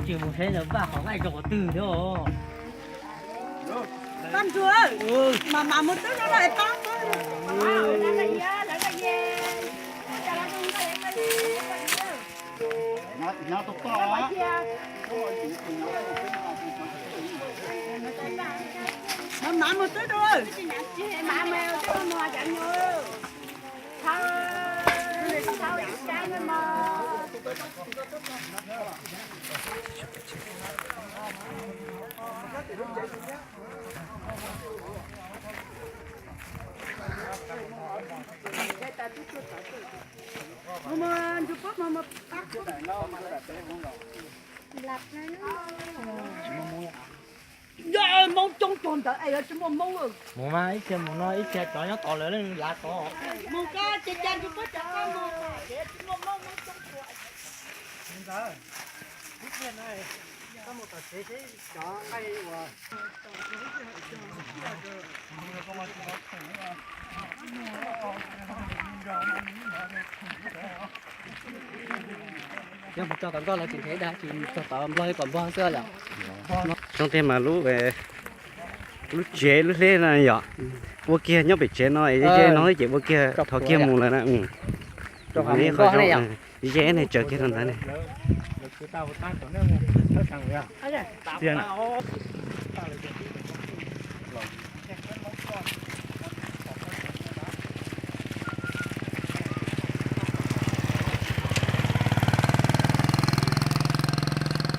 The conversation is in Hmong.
Tsis mus saib ntawd vaj qhov nqaij rau qhov twg thiab os. Pab ntsuag, mas mas mus twb rau lawm pab. Mas mas mus twb rau. Mus mas ib txhia mus no ib txhia cov nyob tod lawv leej lav tod. Yog mus txog tom nkoj los tsis ntev dag, tsis txog tom nplog li kom npog xwb yom. Zoo tej mas lub, lub tsev lub hleb no yom, ua kiag nyob pem tsev no es ze no ces ua kiag thov kiag mus lawm na. Ze ne tsaws kiag rau ntawd ne.